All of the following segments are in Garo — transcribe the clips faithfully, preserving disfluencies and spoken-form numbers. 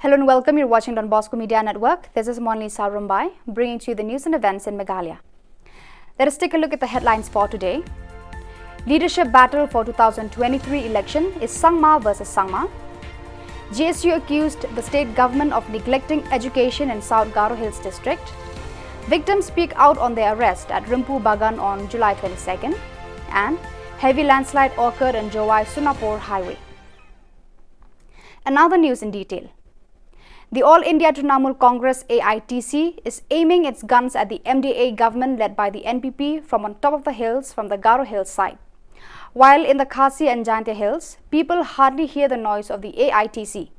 Hello and welcome. You're watching Don Bosco Media Network. This is Monli Sarumbai, bringing to you the news and events in Meghalaya. Let us take a look at the headlines for today. Leadership battle for two thousand twenty-three election is Sangma versus Sangma. G S U accused the state government of neglecting education in South Garo Hills district. Victims speak out on their arrest at Rimpu Bagan on July twenty-second. And heavy landslide occurred in Jowai Sonapur Highway. And now the news in detail. The All India Trinamool Congress, A I T C, is aiming its guns at the M D A government led by the N P P from on top of the hills, from the Garo Hills side. While in the Khasi and Jaintia Hills, people hardly hear the noise of the A I T C.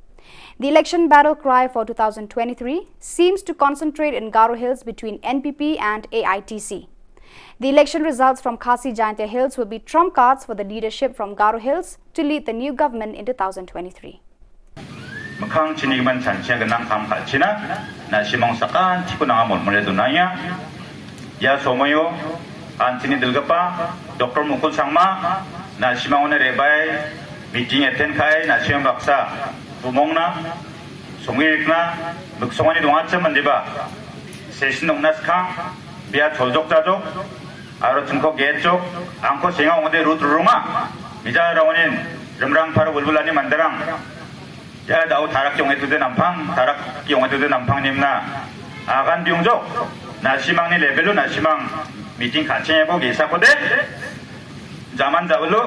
The election battle cry for two thousand twenty-three seems to concentrate in Garo Hills between N P P and A I T C. The election results from Khasi Jaintia Hills will be trump cards for the leadership from Garo Hills to lead the new government in two thousand twenty-three. Mikkang chinigimin chanchia gnang kam ka·china, na·simang sakantiko nanga molmole donangenga. Ia somoio an chini dilgipa Doktor Mukul Sangma, na·simangona re·bae, meeting attend ka·e, na·simang baksa bumongna, songe rikna, miksongani dongachim mandiba, session ong·na skang, bia choljok jajok, aro chingko get jok, angko senga ong·ode rut rurunga, mija raonin, rimrang paro bulbulani manderang, ia dao tarak yonge tude nampang, tarak yonge tude nampang nimna, agan diungjok, na·simangni level-o na·simang meeting ka·chengebo ge·sakode, jaman ja·olo,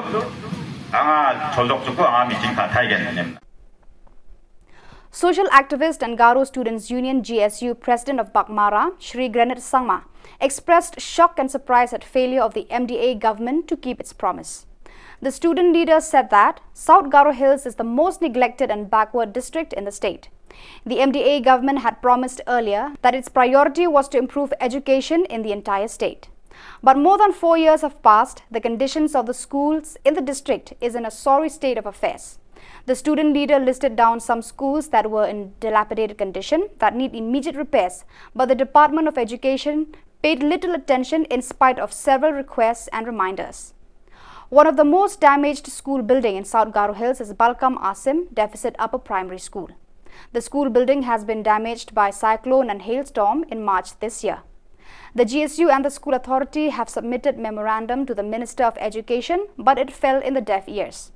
anga choljok joko, anga meeting ka·taigen nimna. Social activist and Garo Students Union, G S U, president of Baghmara, Shri Granite Sangma, expressed shock and surprise at failure of the M D A government to keep its promise. The student leader said that South Garo Hills is the most neglected and backward district in the state. The M D A government had promised earlier that its priority was to improve education in the entire state. But more than four years have passed, the conditions of the schools in the district is in a sorry state of affairs. The student leader listed down some schools that were in dilapidated condition that need immediate repairs, but the Department of Education paid little attention in spite of several requests and reminders. One of the most damaged school building in South Garo Hills is Balkam Asim Deficit Upper Primary School. The school building has been damaged by cyclone and hailstorm in March this year. The G S U and the school authority have submitted memorandum to the Minister of Education, but it fell in the deaf ears.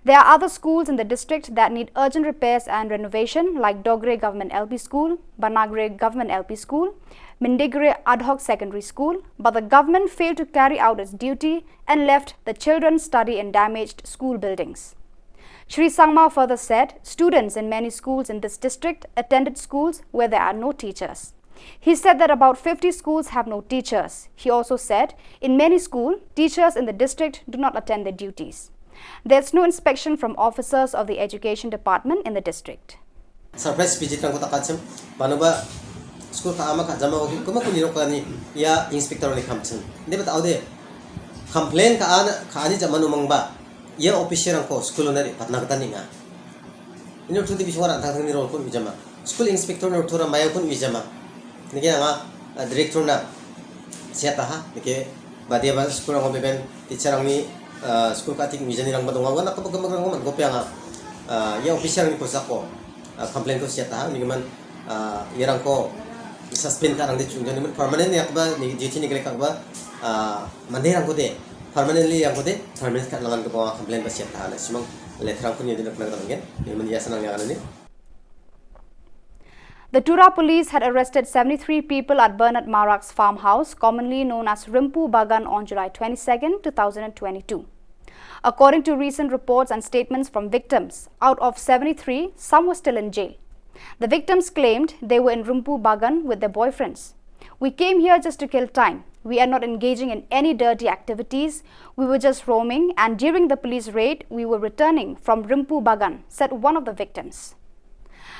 There are other schools in the district that need urgent repairs and renovation, like Dogre Government L P School, Banagre Government L P School, Mindigre Ad Hoc Secondary School, but the government failed to carry out its duty and left the children study in damaged school buildings. Shri Sangma further said students in many schools in this district attended schools where there are no teachers. He said that about fifty schools have no teachers. He also said, in many schools, teachers in the district do not attend their duties. There's no inspection from officers of the education department in the district. Surprise visit-rangko dakachim, manoba school ka·ama ka·jama ogi kuma kunirokani ia inspector-ni kamchim. Inde bat aude complain ka·ana, ka·ani jama nomangba ia officer-rangko school-ona re·patna gita ninga. Ini otuti bisonga rang·tangtangni role-kon bijama. School inspector-ni otora maya kon bijama. Nike anga, ah, director-na siataha. Nike badia ba school-rango beben teacher-rangni, ah, school ka·tik mijanirangba donga. Wan akaba gama gama man gope anga, ah, ia officer-rangni kosako, ah, complain-ko siataha. Nigiman, ah, iarangko suspend ka·rangde chungjani man permanent yakba ni duty ni grek akba, ah, manderangkode permanently rangkode terminate ka·nangan gaba complain ba siataha. Na simang letter-rangko ni odin rokna gita man·gen. Nigiman ia sanang yang anani. The Tura police had arrested seventy-three people at Bernard Marak's farmhouse, commonly known as Rimpu Bagan, on July twenty-second, two thousand and twenty-two. According to recent reports and statements from victims, out of seventy-three, some were still in jail. The victims claimed they were in Rimpu Bagan with their boyfriends. "We came here just to kill time. We are not engaging in any dirty activities. We were just roaming, and during the police raid, we were returning from Rimpu Bagan," said one of the victims.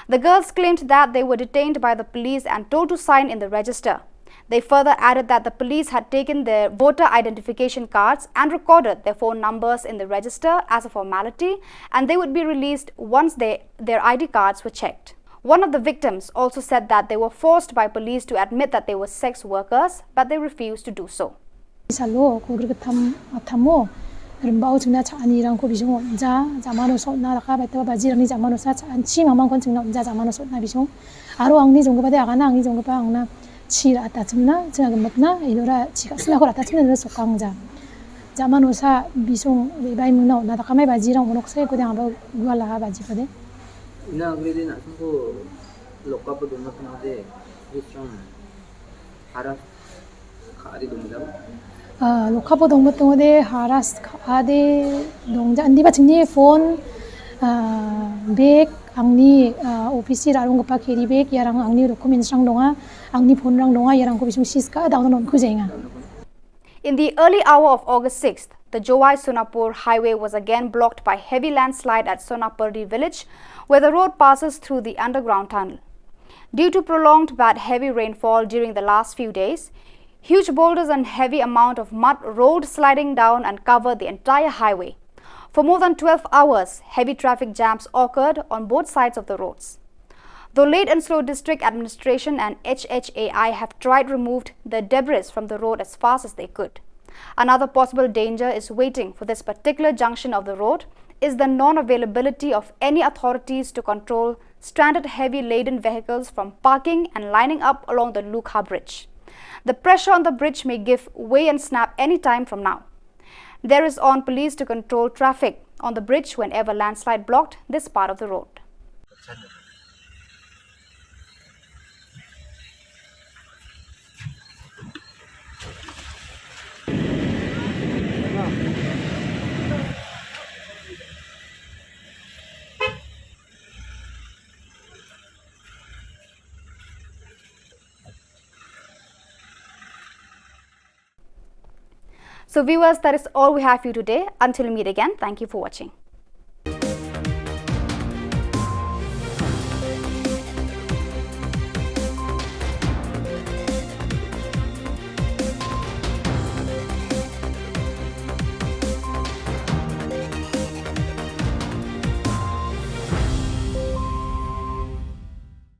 The girls claimed that they were detained by the police and told to sign in the register. They further added that the police had taken their voter identification cards and recorded their phone numbers in the register as a formality, and they would be released once they, their I D cards were checked. One of the victims also said that they were forced by police to admit that they were sex workers, but they refused to do so. Salo, kugri githam athamo, Rimbao chingna cha·anirangko bisongo on·ja, jamanosa on·na daka, baitaba bajirangni jamanosa cha·anchi mamangkon chingna on·ja, jamanosa on·na bisong. Aro angni jonggipade agana, angni jonggipa angna chi ra·atachimna, chinga gimikna, inora chi ka·sinako ra·atachimna, inora sokangja. Jamanosa bisong, bebaimingna on·na dakamai bajirang onoksa, ikode angaba gualaha bajipade. Ina agrede na·songko lokkapo donatongade, bisong. Harass ka·ade dongjaba? Ah, lokkapo dongmitongode harass ka·ade dongja. Indiba chingni phone, ah, bag, angni, ah, office-i ra·ronggipa carry bag, iarang angni documents-rang donga, angni phone-rang donga, iarangko bisong seize ka·e down on·kujaenga. In the early hour of August sixth, the Jowai Sonapur highway was again blocked by heavy landslide at Sonapardi village, where the road passes through the underground tunnel. Due to prolonged but heavy rainfall during the last few days, huge boulders and heavy amount of mud rolled sliding down and covered the entire highway. For more than twelve hours, heavy traffic jams occurred on both sides of the roads. Though Late and Slow District Administration and H H A I have tried removed the debris from the road as fast as they could, another possible danger is waiting for this particular junction of the road is the non-availability of any authorities to control stranded heavy laden vehicles from parking and lining up along the Lukha bridge. The pressure on the bridge may give way and snap any time from now. There is on police to control traffic on the bridge whenever landslide blocked this part of the road. So viewers, that is all we have for you today. Until we meet again, thank you for watching.